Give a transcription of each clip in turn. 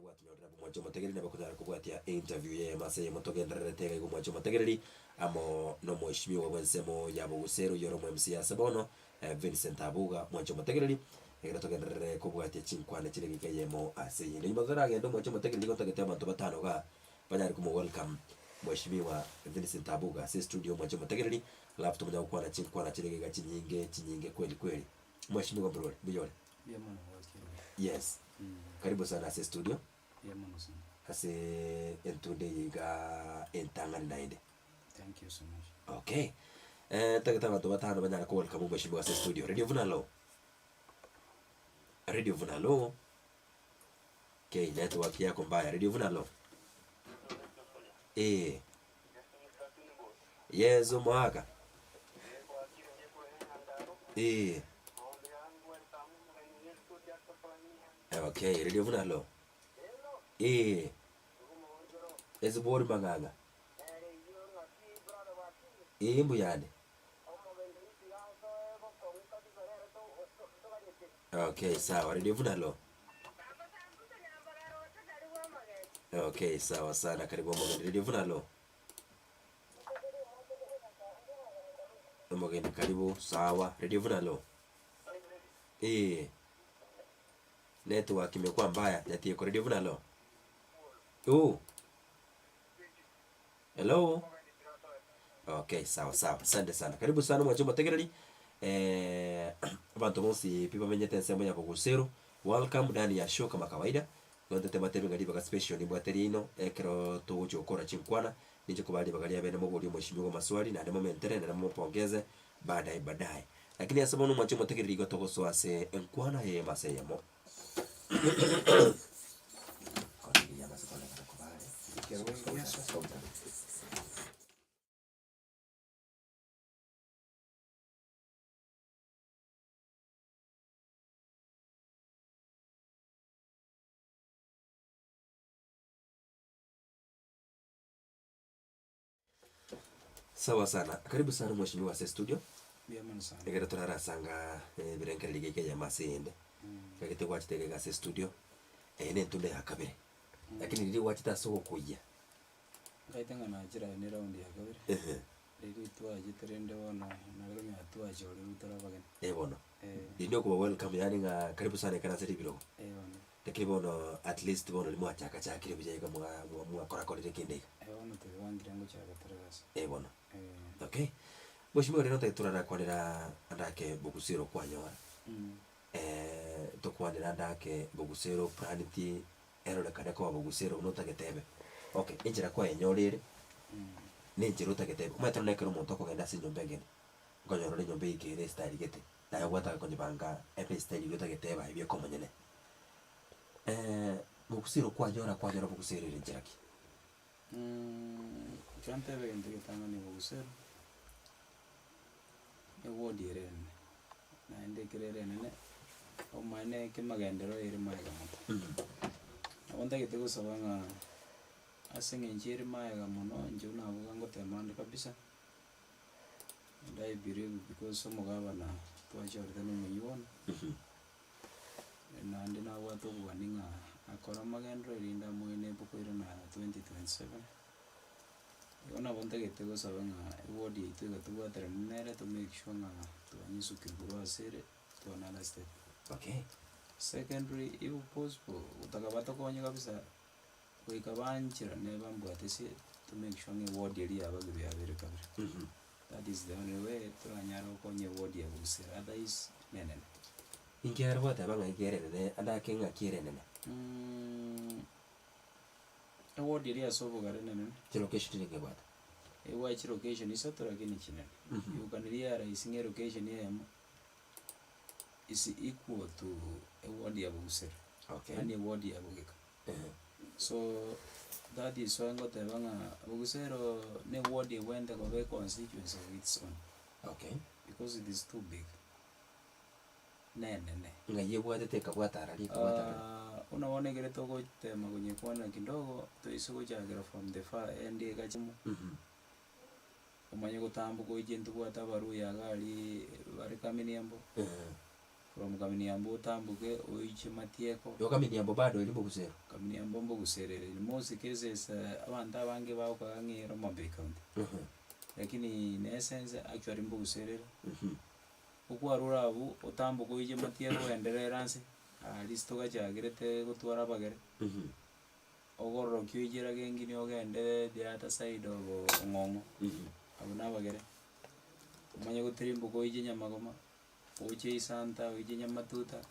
gwatonyorire abwo mwanche omotegereri nabo okonyara kobwatia einterview eyemo ase eyemo togendererete iga igo mwanche omotegereri, amo na omweshimiwa bw'ensemo ya Bogusero oyio ore omo MCA ase bono, Vincent Abuga mwanche omotegereri, ekero togenderere kobwatia chinkwana chire egeka eyemo ase eyende. Nyuma totaragenda omwanche omotegereri nigo ntagete abanto batano igaa banyare komo welcome Mheshimiwa Vincent Abuga ase estudio omwanche omotegereri, alafu tomanye gokwana chinkwana chire egeka chinyinge chinyinge kweli kweli. Mheshimiwa mbuya ore? Mbuya ore? Mbuya mono gwakire. Yes, karibu sana ase estudio, Mbuya mono sana. ase entunde eye igaa entang'ani naende. Thank you so much. Okay, ntagete abanto batano banyare ko welcome omweshimiwa ase estudio. Radio Vuna hello? Radio Vuna hello? Okay, network yako mbaya. Radio Vuna hello? Eh. Yes, omwaka. Eh. Okay, Radio Vuna hello? Eh. Esibori mang'ang'a. Ee, mbuyande. Okay, sawa. Radio Vuna hello? Okay, sawa sana. Karibu omogeni. Radio Vuna hello? Omogeni karibu, sawa. Radio Vuna hello? Ee. Network imekuwa mbaya. Nyatieko Radio Vuna hello? Oh. Hello? Okay, sawa sawa. Asante sana. Karibu sana mwanche omotegereri. Eh, abanto bonsi pi bamenyete ensemo ya Bogusero. Welcome ndani ya show kama kawaida. Gontete mbatebie ng'a ribaga special nimbwate riaino ekero togochia gokora chinkwana, ninche kobaa ribaga ria bene moborie omweshimiwa amaswali naende momentere naende momopongeze baadaye baadaye. Lakini ase bono mwanche omotegereri igo togosoa ase enkwana eyemo ase eyemo. Sawa sana, karibu sana mheshimiwa ase estudio. Mbuya mono sana. Ekero torarasanga ebirengererio geke eyemo ase eyende, ekero gwachete iga ase estudio, eye na entunda ya kabere, lakini riria gwachete ase ogokoyia. Nkaete ng'a nachire aye ne round ya kabere, Ehe. riria twachete rende bono nari konyora twachorirwe tore abageni. Eh bono, Eh. riria na okoba welcome yaani ng'a karibu sana ekero ase ribirogo. Eh bono. Lakini bono at least bono riria mwachaka chakire buya iga mwa mwa mwakorakorire kende iga. Eh bono twebangire ngochaka tore gasi. Eh bono. Eh. Okay. Mheshimiwa rero ntagete torarakwanera ande ake bogusero kwanyora, tokwanere ande ake bogusero plan ki erorekane koba bogusero buna otagete ebe. Okay, enchera kwayenyora ere, na enchera otagete ebe. Omanyete nonye ekero omonto okogenda ase enyomba engeni, okonyora ore enyomba eye ere estyle gete, naye gwataka konyebanga ebe estyle eria otagete ebe aye bieka omonyene. Bogusero kwanyora kwanyora bogusero ere nchera ki? Ekero ntebe egento getang'ani bogusero, eward ere enene, naende ekero ere enene, omanyene kemagenderero ere magega mono. Nabo ntagete gosaba ng'a ase eng'encho ere magega mono inche buna abwo iga ngotema ande kabisa, and I believe because omogabana twachorete na omoyio bono. Naende nabwate obogani ng'a akore amagenderero erinde amoe na ebuku ere na 2027. Igo nabo ntagete gosaba ng'a eward yaito iga tobwaterane nere to make sure ng'a twanyesukire korwa ase ere to another step. Okay. Secondly, if possible, gotaka batokonye kabisa, goika baancherane bambwatesie to make sure ng'a eward eria yabagirwe yabeire kabere. That is the only way toranyare gokonya eward ya Bogusero otherwise nenene. Inki are gwateba ng'a eke ere enene ande ake ng'aki ere enene? Eward eria ase obogare nenene. Chilocation chire ngebwate? Ebwate chilocation isato lakini chinene. You can realize ng'a elocation eyemo is equal to eward ya Bogusero. Okay. Yaani eward ya Bogeka. Ehe. So that is why ngoteba ng'a Bogusero na eward ebwenerete koba econstituency of its own. Okay. Because it is too big. Nenene. Ng'ai ebwatete ekabwata arari ekabwata arari? Buna bono ekere togotema konyekwanera kidogo, toise gochakera from the far end egacha amo, omanye gotamboka oiche ntobwate abaruya iga aria bare Kamini Embu, From Kaminiambo otamboke oiche Matieko. Igo Kaminiambo bado eri Bogusero? Kaminiambo Mbogusero ere. In most cases abanto abange bagokaga ng'a ere Homa Bay County. Lakini in essence actually Mbogusero ere. Okwarure abwo otamboke oiche Matieko ogenderere anse, aria togachakerete gotwara abagere. Ogororokia oiche Ragengini ogende the other side of Ong'ong'o, abwo na abagere. Omanye gotirimboka oiche Nyamagoma. Oche Isanta, oiche Nyamatuta,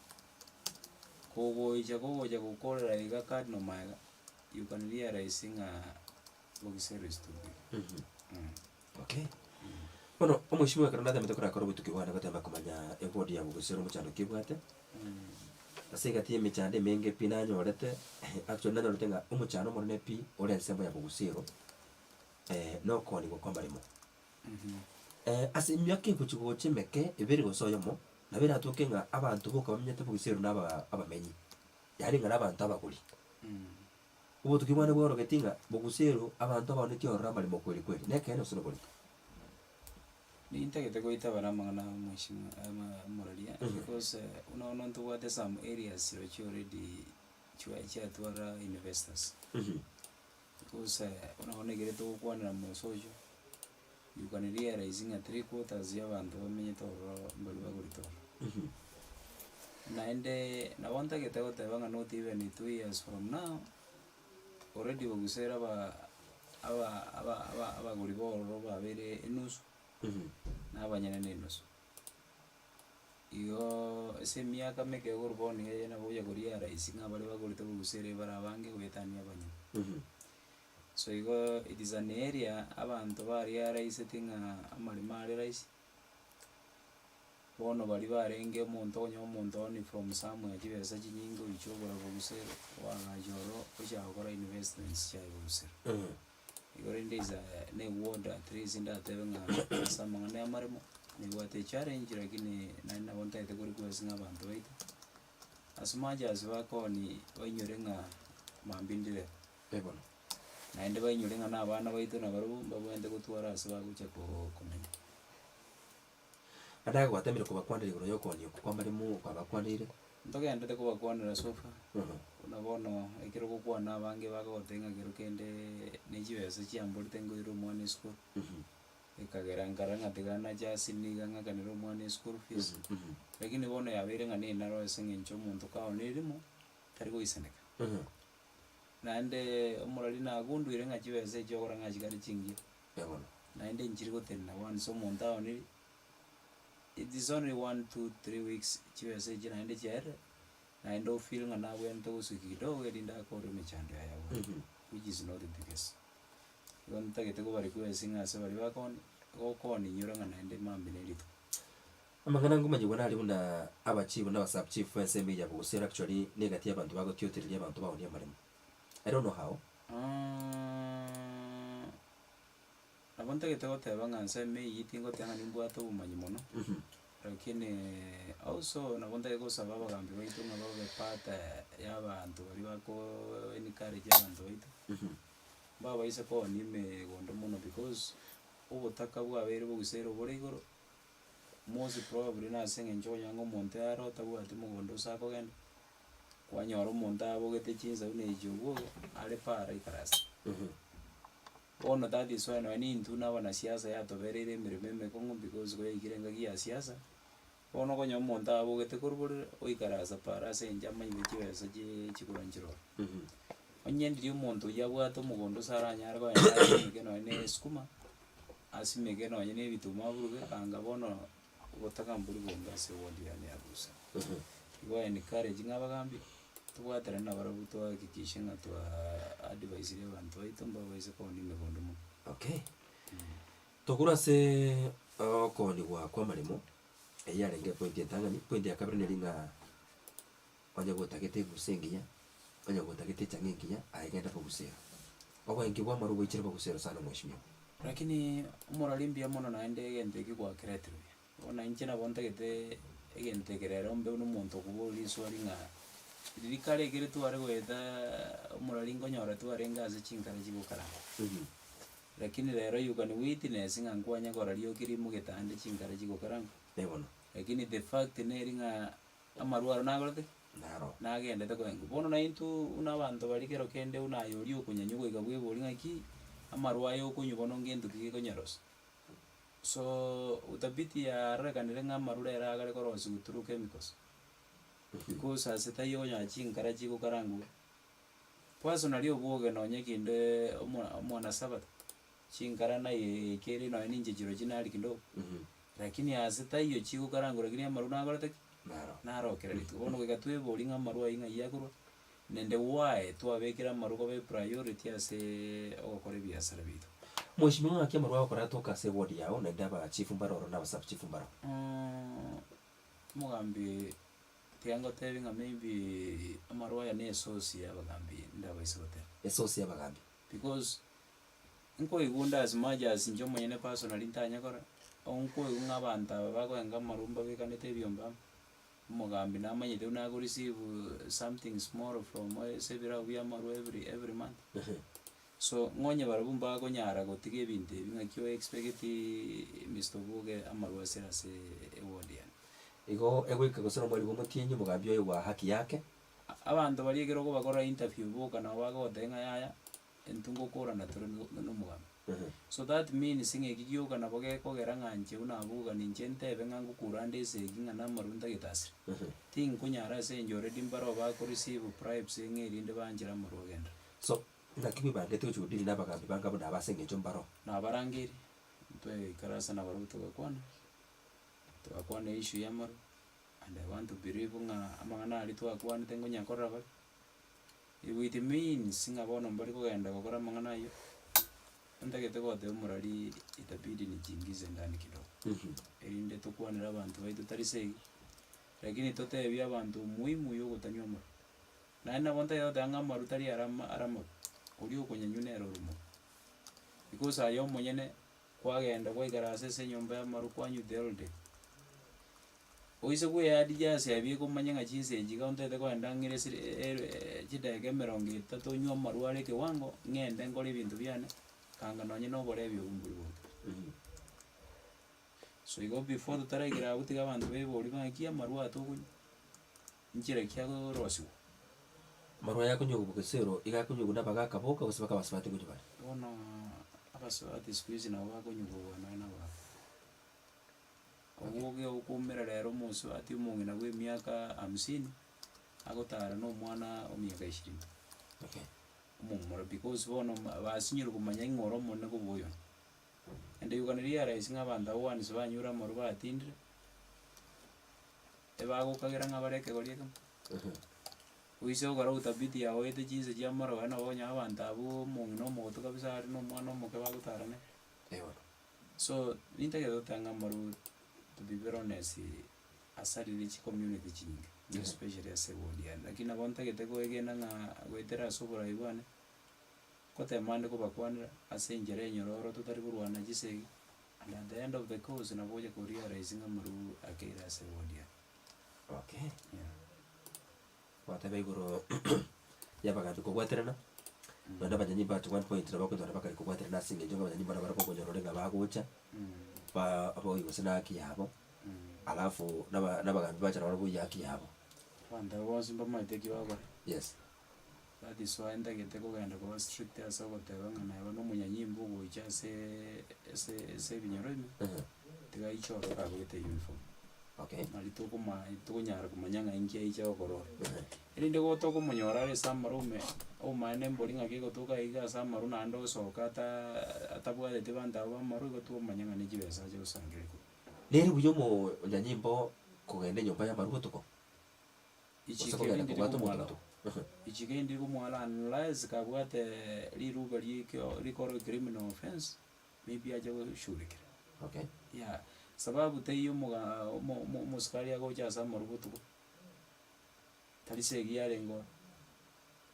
kogoicha kogocha gokorera iga Cardinal maega, you can realize ng'a Bogisero is too big. Okay. Bono omweshimiwa ekero natemete korakora obotuki bwane gotema komanya eward ya Bogusero omochando ki ebwate, ase egati ya emechando emenge pi nanyorete, actually nanyorete ng'a omochando omonene pi ore ensemo ya Bogusero, nokoonigwa kwa amaremo. Ase emiaka egochia gocha emeke, ebere gose oyomo, nabo eratoke ng'a abanto boka bamenyete bogiseru na aba abamenyi, yaani ng'a nabanto abagori. Obotuki bwane bworogeti ng'a boguseru abanto abaonetie ororo amaremo kweri kweri, nekeene gose noborito? Nintagete goitabana amang'ana a omweshimiwa ama omoraria because buna bono ntobwate some areas chirochio already chwa chiatwara investors. Gose buna bono ekere togokwanera mosocho, you can realize ng'a three quarters ya abanto bamenyete ororo mbari bagorete ororo. Naende nabo ntagete goteba ng'a not even 2 years from now, already gose aba aba aba aba abagori ba ororo babeire enusu, na abanyene na enusu. Igoooo ase emiaka meke igoro bono iga eye nabo onya korealize ng'a baria bagorete bogusii bare abange goetania abanyene. So igo it is an area abanto barealisetie ng'a amaremo are rahisi, bono baria barenge omonto onye omonto only from somewhere chibesa chinyinge oiche ogora bogusii oagacha ororo ochaka gokora investments chiaye bogusii. Igo rende is a ne eward at least ndatebe ng'a ase amang'ana ya amaremo, nebwate echallenge lakini naende nabo ntagete ko request ng'a abanto baito, as much as bakoonia bainyore ng'a mambia ndire. Bono. Naende bainyore ng'a na abana baito nabarobwo mbabwenerete gotwara ase bagocha koo komenya. Naende agwatemire kobakwanera igoro y'okoonia okwo kw'amaremo kwabakwaneire. Ntogenderete kobakwanera so far, buna bono ekero ogokwana abange bagogotebia ng'a kero kendeee ne chibesa chiamborete nkoira omwana esukuru, ekagera nkarora ng'a tiga nache ase niga ng'akanere omwana eschool fees, lakini bono yabeire ng'a nenaro ase eng'encho omonto kaonire rimo, tari goisaneka. Naende omorori nagunduire ng'a chibesa echio okora ng'a chikare chingiya. Naende nchiri gotenena once omonto aonire, it is only one, two, three weeks chibesa echio naende chiaerire, naende o feel ng'a nabwenerete gosukia kidogo erinde akore emechando yaye abwate, which is not the case. Igo ntagete koba request ng'a ase baria bakoonia, gokoonia inyora ng'a naende mambia na erituko. Amang'ana ngomanyigwa nare buna abachief na abasubchief b'ensemo eye ya Bogusero actually negati y'abanto bagotiotereria abanto baonie amaremo. I don't know how. Nabo ntagete goteba ng'a ensemo eyio tingoteba ng'a nimbwate obomanyi mono, lakini also nabo ntagete gosaba abagambi baito ng'a babe part ya abanto baria bakoo encourage abanto baito, mbabaisa koonia emegondo mono because, obotaka bwabeire bogisaire obore igoro, most probably nase eng'encho okonyora ng'a omonto ere otabwati mogondo ase akogenda, kwanyora omonto abogete chinsa buna echi obwoge, are paara aikarasete. Bono that is why nonye intwe na abanasiasa yatobereire emeremo emekong'u because koyaikire engaki ya siasa, bono okonyora omonto abogete korwa borere, oikarasa paara ase eng'encho amanyete chibesa chiee chikura nchire ororo. Onye ndiria omonto oyio abwate omogondo ase aranyare kogenda asimeke nonye na esukuma, asimeke nonye na ebituma aburuge, anga bono obotaka mbori bonge ase eward yane ya Bosa. Igo I encourage ng'a abagambi, tobwaterane nabarabwo tohakikishe ng'a twaa advisire abanto baito mbabaise koonia emegondo mono. Okay. Tokure aseeee okoonigwa kwa amaremo, eyio yarenge epoint entang'ani, epoint ya kabere neri ng'a onye gotagete ebusa engiya, onye gotagete echang'a engiya, aye genda bogusero. Oboenki bwa amarwa boichire bogusero sana mweshimiwa. Lakini omorori mbuya mono naende egento ekio gwakeretire buya. Bono inche nabo ntagete egento eke rero mbe buna omonto okoboria riswali ng'a riria kare ekere tware goeta omorori nkonyora twarenge ase chinkara chigokaranga. Lakini rero you can witness ng'a nkwanya korora rioki rimogete ande chinkara chigokaranga. Bono. Lakini the fact neri ng'a. Amarwa aro nagorete ki? Naro. Nagendete koengwa. Bono naintwe buna abanto baria kero kende buna aye oria okonyanywa goika bwebori ng'aki, amarwa aya okonywa bono ngento ki gekonyarosia. So utafiti yarorekanire ng'a amarwa rero agare korosiwa through chemicals, because ase taiyo okonyora chinkara chigokarangwa iga. Personally obwoge nonye kinde omwa omwanasabato, chinkara naye ekere nonye ninche chirochio nari kidogo, lakini ase taiyo chigokarangwa lakini amarwa nagorete ki? Naro. Naro kera rituko. Bono goika twebori ng'a amarwa ayio ng'ai akorwa, naende why twabekire amarwa koba epriority aseeee ogokora ebiasara biaito. Mheshimiwa ng'aki amarwa agokora atoka ase eward yao naende abachifu mbare ororo na abasubchifu mbaro? Omogambi tiga ngotebi ng'a maybe amarwa aya na esource ya abagambi ndabaise goteba. Esource ya abagambi. Because, nkoigwa onde as much as inche omonyene personally ntanyakora, nkoigwa ng'a abanto aba bakoenga amarwa mbabekanete ebiombe amo, omogambi namanyete buna ako receive something small from ase ebirabo bia amarwa every every month. So, ng'onye barabwo mbakonyara gotiga ebinto ebi ng'aki o expect Mister Obuge amarwa asire ase eward yane. Igo egoika gose nomweri bwa omotienyi omogambi oyo bwa haki yake. Abanto baria ekero okobakorera interview boka nabo bagogotebia ng'a yaya, intwe ngokorana tore na omogambi. So that means ng'a eki gioka nabo gekogera ng'a inche buna Abuga ninche ntebe ng'a ngokura ande esegi ng'a namarwa ntagete asire. Tinkonyara ase inche already mbare bako receive bribes ng'a erinde banchere amarwa agenderere. So, ng'aki bwebangete gochia godeal na abagambi banga buna aba ase eng'encho mbaro? Nabarangeiri, ntwaikarasa nabarabwo togakwana, togakwana issue ya amarwa, and I want to believe ng'a amang'ana aria twakwanete ngonya korora bare, if it means ng'a bono mbari kogenda gokora amang'ana aywo, ntagete goteba omorari itabidi nijiingize ndani kidogo, erinde tokwanere abanto baito tari segi, lakini totebie abanto umuhimu ya ogotanywa amarwa. Naende nabo ntagete goteba ng'a amarwa tari arama are amabe, oria okonyanywa nere ore omobe. Because aye omonyene, kwagenda kwaikaransa ase enyomba y'amarwa kwanywa the whole day, oise koeadjust abwo ekomanya ng'a chinsa echi iga ntagete kogenda ng'ire esiri chidaeka emerongo etato nywe amarwa are ekewango, ng'ende nkore ebinto biane, kanga nonye na oborebi obwo mbori bonge. So igo before totaraikera abwo tiga abanto baeborie ng'a ki amarwa aya tokonywa, nchera ki agorosiwa. Amarwa aya akonywa bogesero iga akonywa na abagaka boka gose mpaka abasubati nkonywa bare? Bono abasubati siku hizi nabo bakonywa kobua nonya na abagaka. Oboke okoumera rero omosubati omong'ina bwa emiaka hamsini, agotara na omwana o miaka ishirini. Okay. Omomura because bono basinyire komanya ing'o ore omonene kobua oyonde. And you can realize ng'a abanto abwo once banyure amarwa batindire, ebagokagera ng'a bare ekegori ekemo. Oise gokora utafiti yago oete chinsa chia amaroba nabo okonyora abanto abwo omong'ina omogotu kabisa are na omwana omoke bagotara nere. Eh bono. So, nintagete goteba ng'a amarwa to be very honest, asarire chicommunity chinyinge, especially ase eward yane. Lakini nabo ntagete koegena ng'a goetera ase oborai bwane, ngotema ande kobakwanera ase enchera enyororo totari korwana chisegi, and at the end of the course nabo ogocha korealize ng'a amarwa akeire ase eward yane. Okay. Yeah. Gwateba igoro y'abagambi kobwaterana, naende abanyanyimbo at one point nabo okonyora bakare kobwaterana ase eng'encho ng'a abanyanyimbo nabo barabwo okonyora ore ng'a bagocha, ba boyi gose na haki yabo, alafu naba nabagambi bacha nabarabwo boyia haki yabo. Abanto abwo bonsi mbamaete eki bagokora. Yes. That is why ntagete kogenda koba strict ase ogoteba ng'a neba na omonyanyimbo ogocha aseeee ase ase ebinyoro ime, tiga aichore kabegete uniform. Okay. Nari tokoma tokonyara komanya ng'a inki aicha gokora ore. Erinde igo tokomonyora are ase amarwa ime, omaene mbori ng'aki egotoka iga ase amarwa naende osoka ataa atabwateti banto abwo b'amarwa igo twamanya ng'a ne chibesa acha gosangereria korwa. Nere buya omonyanyimbo kogenda enyomba y'amarwa botuko? Gose Ichiko kogenda erinde kobwata omonto rikomwala botuko? Ichiko erinde rikomwala unless kabwate riruba rikio rikoro criminal offence, maybe ache goshughulikera. Okay. Yeah, sababu teiyo omoga omo omo omosikari agocha ase amarwa botuko, tari segi yarenge ororo,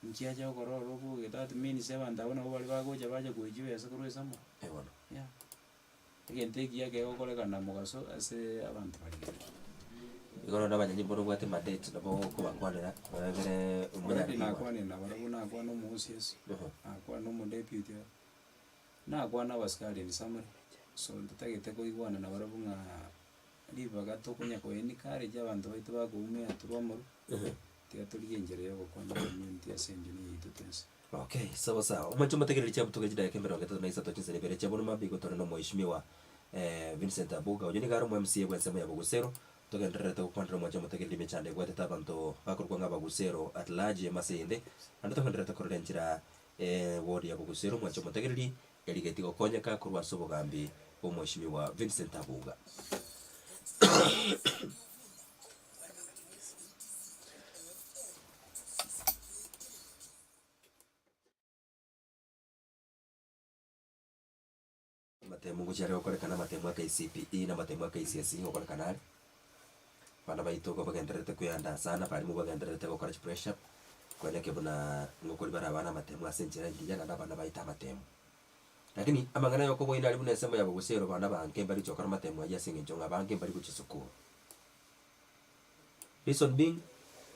inki acha gokora ororo oboge that means abanto abwo nabo baria bagocha bacha koiywa chibesa korwa ase amarwa, Eh bono. yeah. Egento ekiya kegokorekana mogaso ase abanto barigereire. Igo nonya abanyanyimbo nobwate mandate nabo okobakwanera egere Already nakwanire nabarabwo nakwana omo OCS, nakwana omodeputy aa, nakwana abasikari in summary, so ntotagete koigwana nabarabwo ng'a. ribaga tokonya ko encourage abanto baito bakoumia torwa omorwe, tiga torigie enchera ya ogokonya community ase enchera yaito twensi. Okay, sawa sawa. Omwanche omotegereri chiabutoka chidakika emerongo etato na isato chinsa ibere chia bono mambia igo tore na omweshimiwa Vincent Abuga oyio nigo are omo MCA bw'ensemo ya Bogusero. Togendererete gokwanera omwanche omotegereri emechando ebwatete abanto bakorokwa ng'a Abagusero at large ase eyende. Naende togendererete korora enchera ward ya Bogusero omwanche omotegereri erigeti gokonyeka korwa ase obogambi bw'omweshimiwa Vincent Abuga. Amatemo ngochia are gokorekana amatemo a KCPE na amatemo a KCSE ngokorekana are, abana baito igo bagendererete koeandaa sana, abalimu bagendererete gokora chipressure, kweneke buna ngokori bare abana amatemo ase enchera engiya naende abana baete amatemo. Lakini amang'ana ya okoboina aria buna ensemo ya bogusero abana bange mbari gochia gokora amatemo aywo ase eng'encho ng'a abange mbari gochia esukuru. Reason being,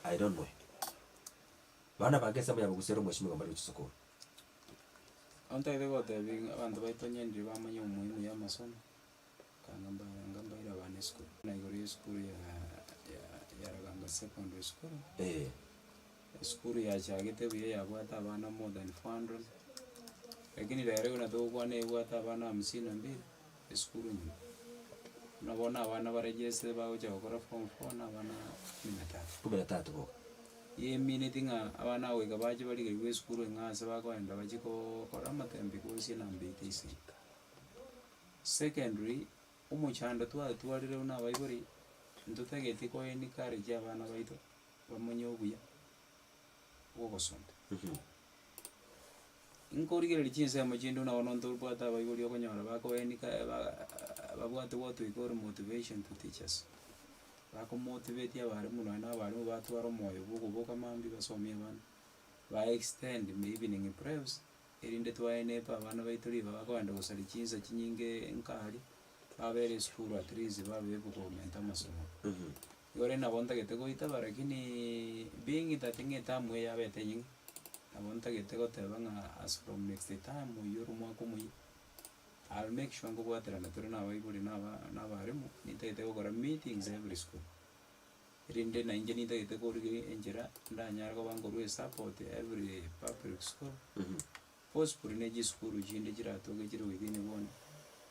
I don't know. Abana bange ensemo ya bogusero omweshimiwa mbari gochia esukuru. Ontagete gotebia ng'a abanto baito onye ndiri bamanye umuhimu ya amasomo, kanga mbaye anga mbaire abana esukuru. Buna igoro ya esukuru ya ya ya Raganga Secondary School, Eh. esukuru yachagete buya yabwate abana more than 400, lakini rero buna togokwana ebwate abana hamsini na mbili, esukuru engima. Buna bono abana baregistered bagocha gokora form four na abana kumi na tatu. Kumi na tatu boka. Emineti ng'a abana aba goika bache barigerigwe esukuru eng'ao ase bakoenda bachie kookora amatembe gose enamba eye teisini. Secondly, omochando twatwarire buna abaibori, ntotageti ko encourage abana baito bamenye obuya bwa ogosoma. Nkorigereria chinsemo chinde buna bono ntobwate abaibori okonyora bako encour ba babwate what we call motivation to teachers. Bakomotivate abalimu nonye na abalimu batwara omoyo bwa okoboka mambia basomie abana, ba extend evening preps, erinde twaenepa abana baito ribaga bakogenda gosaria chinsa chinyinge nka aria, babere esukuru at least babe able komenta amasomo. Igo rende nabo ntagete goitaba lakini being that ng'a etamu eye yabete enyinge, nabo ntagete goteba ng'a as from next term oywo ore omwaka omoyia, I'll make sure nkobwaterana tore na abaibori na aba na abalimu, nintagete gokora meetings every school, erinde na inche nintagete korigia enchera ndanyare koba nkorwa esupport every public school, possibly ne chisukuru chinde chiratoke chire within bono,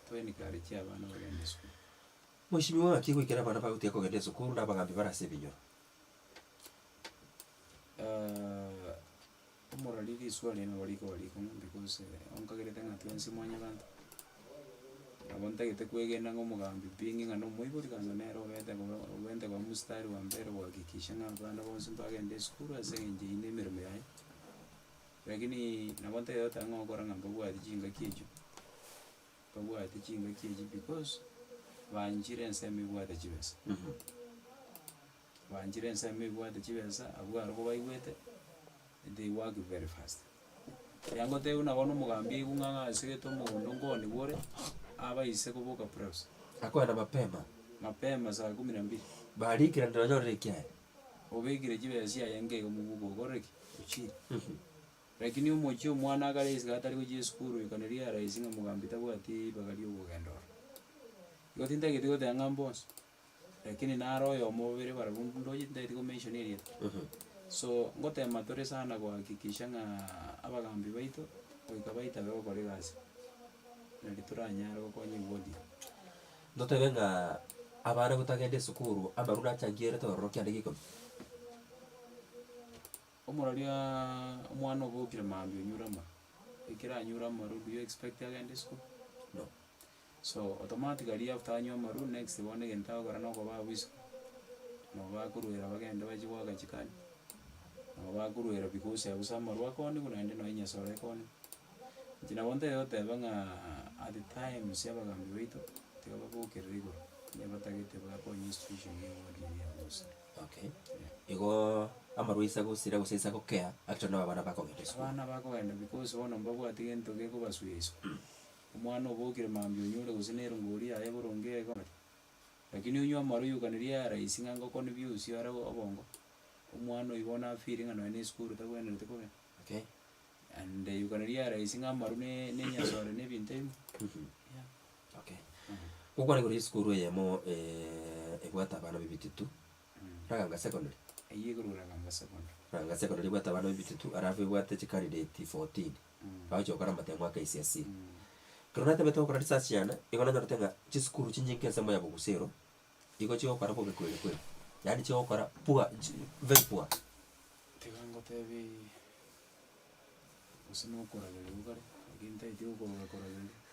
to encourage abana bagende esukuru. Mweshimiwa ng'aki goikera abana bagotiga kogenda esukuru na abagambi bare ase ebinyoro? Omorori riswali nabo rikoba rikong'u because onkagerete ng'a twensi mwanyabanto, nabo ntagete kwegena ng'a omogambi pi ng'a na omoibori kwanza nere obete koba obwenerete koba mstari wa mbere gohakikisha ng'a abana bonsi mbagende esukuru ase eng'encho eywo na emeremo yaye, lakini nabo ntagete goteba ng'a okora ng'a mbabwati chingaki echio, mbabwati chingaki echio because banchire ensemo ebwate chibesa. Banchire ensemo ebwate chibesa, abwo aro kobaigwete, they work very fast. Eria ngotebiwa buna bono omogambi aigwe ng'a agasegete omogondo nkoonigwa ore, abaise koboka press. Akoenda mapema. Mapema saa kumi na mbili. Barikire naende onyorire ekiaye. Obekire chibesa chiaye nke iga omobuko okorire ki? Ochire. Lakini omochie omwana akare isiko atari gochia esukuru you can realize ng'a omogambi tabwati ribaga ria okogenda ororo. Igo tintageti goteba ng'a mbonsi. Lakini naro oyomo babere barabwo ndoche ntagete ko mention erieta. So, ngotema tore sana gohakikisha ng'a abagambi baito, goika baitabe gokora egasi, nari toranyare gokonya eward eye. Totebe ng'a abana gotagenda esukuru, amarwa nachangierete ororo kianda gia ikomi. Omorori omwana obokire mambia onyure amaru, ekero anyure amaru do you expect agende esukuru? No. So automatically after anywa amaru next bono egento agokora na okoba abwo isiko, nabo bakoruera bagende bachie goaka chikadi, nabo bakoruera because abwo ase amaru akooniwa naende nonye enyasore ekooniwa. Inche nabo ntagete goteba ng'a at times abagambi baito, tiga babokerere igoro, onye batagete bakonye institution ya eward eye ya Gusii. Okay, igoo amarwa ase agosira gose ase agokea, actually nabo abana bakogenda esukuru. Abana bakogenda because bono mbabwati gento gekobasuia isiko. Omwana obokire mambia onyure gose na erongori yaye boronge iga oria, lakini onywe amarwa you can realize ng'a ngoko nibiusia ore obongo, omwana oywo bono afeeli ng'a nonye na esukuru tabwenereti kogenda. Okay. And you can realize ng'a amarwa ne ne enyasore na ebinto ebimo, yeah. Okay. Gokwana igoro ya esukuru eyemo. Ebwate abana b'ebitutu, Raganga Secondary. Eyio ekorwa Raganga Secondary. Raganga Secondary ebwate abana b'ebitutu alafu ebwate chicandidate 14, bagochia gokora amatemo a KCSE. Ekero natebete gokora research yane, nigo nanyorete ng'a chisukuru chinyinge ensemo ya Bogusu ero, igo chigokora bobe kweri kweri, yaani chigokora poor chi very poor. Tiga ngotebiiii gose nokoragereria kare, lakini ntagete gokorora koragereria.